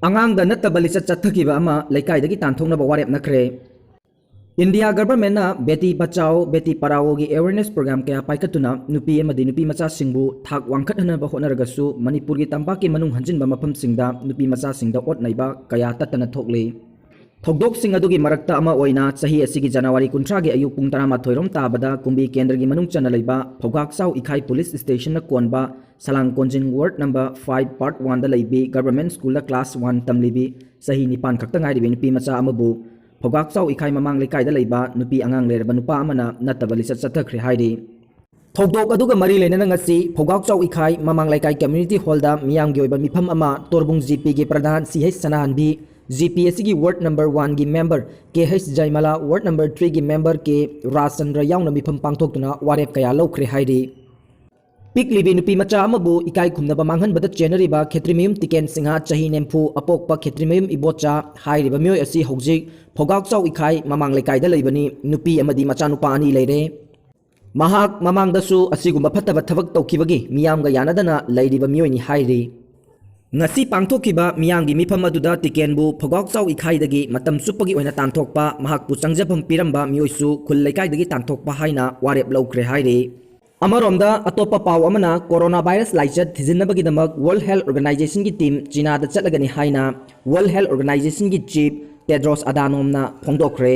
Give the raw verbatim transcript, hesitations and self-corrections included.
ꯑꯉꯥꯡꯗ ꯅꯠꯇꯕ ꯂꯤꯆꯠ ꯆꯠꯊꯈꯤꯕ ꯑꯃ ꯂꯩꯀꯥꯏꯗꯒꯤ ꯇꯥꯟꯊꯣꯛꯅꯕ ꯋꯥꯔꯦꯞꯅꯈ꯭ꯔꯦ꯫ ꯏꯟꯗꯤꯌꯥ ꯒꯚꯔꯟꯃꯦꯟꯠꯅ ꯕꯦꯇꯤ ꯕꯆꯥꯑꯣ, ꯕꯦꯇꯤ ꯄꯔꯥꯑꯣꯒꯤ ꯑꯦꯋꯦꯌꯔꯅꯦꯁ ꯄ꯭ꯔꯣꯒ꯭ꯔꯥꯝ ꯀꯌꯥ ꯄꯥꯏꯈꯠꯇꯨꯅ ꯅꯨꯄꯤ ꯑꯃꯗꯤ ꯅꯨꯄꯤ ꯃꯆꯥꯁꯤꯡꯕꯨ ꯊꯥꯛ ꯋꯥꯡꯈꯠꯍꯟꯅꯕ ꯍꯣꯠꯅꯔꯒꯁꯨ, ꯃꯅꯤꯄꯨꯔꯒꯤ ꯇꯝꯄꯥꯛꯀꯤ ꯃꯅꯨꯡ ꯍꯟꯖꯤꯟꯕ ꯃꯐꯝꯁꯤꯡꯗ ꯅꯨꯄꯤ ꯃꯆꯥꯁꯤꯡꯗ ꯑꯣꯠ ꯅꯩꯕ ꯀꯌꯥ ꯇꯠꯇꯅ ꯊꯣꯛꯂꯤ꯫ ꯊꯧꯗꯣꯛꯁꯤꯡ ꯑꯗꯨꯒꯤ ꯃꯔꯛꯇ ꯑꯃ ꯑꯣꯏꯅ ꯆꯍꯤ ꯑꯁꯤꯒꯤ ꯖꯅꯋꯥꯔꯤ ꯀꯨꯟꯊ꯭ꯔꯥꯒꯤ ꯑꯌꯨꯛ ꯄꯨꯡ ꯇꯔꯥꯃꯥꯊꯣꯏ ꯔꯣꯝ ꯇꯥꯕꯗ ꯀꯨꯝꯕꯤ ꯀꯦꯟꯗ꯭ꯔꯒꯤ ꯃꯅꯨꯡ ꯆꯟꯅ ꯂꯩꯕ ꯐꯧꯒꯥꯛꯆꯥꯎ ꯏꯈꯥꯏ ꯄꯨꯂꯤꯁ ꯁ꯭ꯇꯦꯁꯟꯅ ꯀꯣꯟꯕ ꯁꯂꯥꯡ ꯀꯣꯟꯖꯤꯡ ꯋꯥꯔꯗ ꯅꯝꯕꯔ ꯐꯥꯏꯚ ꯄꯥꯔꯠ ꯋꯥꯟꯗ ꯂꯩꯕꯤ ꯒꯚꯔꯟꯃꯦꯟꯠ ꯁ꯭ꯀꯨꯜꯗ ꯀ꯭ꯂꯥꯁ ꯋꯥꯟ ꯇꯝꯂꯤꯕꯤ ꯆꯍꯤ ꯅꯤꯄꯥꯟ ꯈꯛꯇ ꯉꯥꯏꯔꯤꯕꯤ ꯅꯨꯄꯤ ꯃꯆꯥ ꯑꯃꯕꯨ ꯐꯧꯒꯥꯛꯆꯥꯎ ꯏꯈꯥꯏ ꯃꯃꯥꯡ ꯂꯩꯀꯥꯏꯗ ꯂꯩꯕ ꯅꯨꯄꯤ ꯑꯉꯥꯡ ꯂꯩꯔꯕ ꯅꯨꯄꯥ ꯑꯃꯅ ꯅꯠꯇꯕ ꯂꯤꯆꯠ ꯆꯠꯊꯈ꯭ꯔꯦ ꯍꯥꯏꯔꯤ꯫ ꯊꯧꯗꯣꯛ ꯑꯗꯨꯒ ꯃꯔꯤ ꯂꯩꯅꯅ ꯉꯁꯤ ꯐꯧꯒꯥꯛꯆꯥꯎ ꯏꯈꯥꯏ ꯃꯃꯥꯡ ꯂꯩꯀꯥꯏ ꯀꯝꯃ꯭ꯌꯨꯅꯤꯇꯤ ꯍꯣꯜꯗ ꯃꯤꯌꯥꯝꯒꯤ ꯑꯣꯏꯕ ꯃꯤꯐꯝ ꯑꯃ ꯇꯣꯔꯕꯨꯡ ꯖꯤ ꯄꯤꯒꯤ ꯄ꯭ꯔꯙꯥꯟ ꯁꯤ ꯍꯩꯆ ꯁꯅꯥꯍꯟꯕꯤ, ꯖꯤ ꯄꯤ ꯑꯁꯤꯒꯤ ꯋꯥꯔꯗ ꯅꯝꯕꯔ ꯋꯥꯟꯒꯤ ꯃꯦꯝꯕꯔ ꯀꯦ ꯍꯩꯆ ꯖꯌꯃꯂꯥ, ꯋꯥꯔꯗ ꯅꯝꯕꯔ ꯊ꯭ꯔꯤꯒꯤ ꯃꯦꯝꯕꯔ ꯀꯦ ꯔꯥꯖꯆꯟꯗ꯭ꯔ ꯌꯥꯎꯅ ꯃꯤꯐꯝ ꯄꯥꯡꯊꯣꯛꯇꯨꯅ ꯋꯥꯔꯦꯞ ꯀꯌꯥ ꯂꯧꯈ꯭ꯔꯦ ꯍꯥꯏꯔꯤ꯫ ꯄꯤꯛꯂꯤꯕꯤ ꯅꯨꯄꯤ ꯃꯆꯥ ꯑꯃꯕꯨ ꯏꯀꯥꯏ ꯈꯨꯝꯅꯕ ꯃꯥꯡꯍꯟꯕꯗ ꯆꯦꯟꯅꯔꯤꯕ ꯈꯦꯇ꯭ꯔꯤꯃꯌꯨꯝ ꯇꯤꯀꯦꯟ ꯁꯤꯡꯍ, ꯆꯍꯤ ꯅꯤꯐꯨ, ꯑꯄꯣꯛꯄ ꯈꯦꯇ꯭ꯔꯤꯃꯌꯨꯝ ꯏꯕꯣꯆꯥ ꯍꯥꯏꯔꯤꯕ ꯃꯤꯑꯣꯏ ꯑꯁꯤ ꯍꯧꯖꯤꯛ ꯐꯧꯒꯥꯛꯆꯥꯎ ꯏꯈꯥꯏ ꯃꯃꯥꯡ ꯂꯩꯀꯥꯏꯗ ꯂꯩꯕꯅꯤ꯫ ꯅꯨꯄꯤ ꯑꯃꯗꯤ ꯃꯆꯥꯅꯨꯄꯥ ꯑꯅꯤ ꯂꯩꯔꯦ꯫ ꯃꯍꯥꯛ ꯃꯃꯥꯡꯗꯁꯨ ꯑꯁꯤꯒꯨꯝꯕ ꯐꯠꯇꯕ ꯊꯕꯛ ꯇꯧꯈꯤꯕꯒꯤ ꯃꯤꯌꯥꯝꯒ ꯌꯥꯅꯗꯅ ꯂꯩꯔꯤꯕ ꯃꯤꯑꯣꯏꯅꯤ ꯍꯥꯏꯔꯤ꯫ ꯉꯁꯤ ꯄꯥꯡꯊꯣꯛꯈꯤꯕ ꯃꯤꯌꯥꯝꯒꯤ ꯃꯤꯐꯝ ꯑꯗꯨꯗ ꯇꯤꯀꯦꯟꯕꯨ ꯐꯧꯒꯥꯛꯆꯥꯎ ꯏꯈꯥꯏꯗꯒꯤ ꯃꯇꯝ ꯆꯨꯞꯄꯒꯤ ꯑꯣꯏꯅ ꯇꯥꯟꯊꯣꯛꯄ, ꯃꯍꯥꯛꯄꯨ ꯆꯪꯖꯐꯝ ꯄꯤꯔꯝꯕ ꯃꯤꯑꯣꯏꯁꯨ ꯈꯨꯜ ꯂꯩꯀꯥꯏꯗꯒꯤ ꯇꯥꯟꯊꯣꯛꯄ ꯍꯥꯏꯅ ꯋꯥꯔꯦꯞ ꯂꯧꯈ꯭ꯔꯦ ꯍꯥꯏꯔꯤ꯫ ꯑꯃꯔꯣꯝꯗ, ꯑꯇꯣꯞꯄ ꯄꯥꯎ ꯑꯃꯅ, ꯀꯣꯔꯣꯅꯥ ꯚꯥꯏꯔꯁ ꯂꯥꯏꯆꯠ ꯊꯤꯖꯤꯟꯅꯕꯒꯤꯗꯃꯛ ꯋꯥꯔꯜꯗ ꯍꯦꯜꯊ ꯑꯣꯔꯒꯅꯥꯏꯖꯦꯁꯟꯒꯤ ꯇꯤꯝ ꯆꯤꯅꯥꯗ ꯆꯠꯂꯒꯅꯤ ꯍꯥꯏꯅ ꯋꯥꯔꯜꯗ ꯍꯦꯜꯊ ꯑꯣꯔꯒꯅꯥꯏꯖꯦꯁꯟꯒꯤ ꯆꯤꯐ ꯇꯦꯗ꯭ꯔꯣꯁ ꯑꯗꯥꯅꯣꯝꯅ ꯐꯣꯡꯗꯣꯛꯈ꯭ꯔꯦ꯫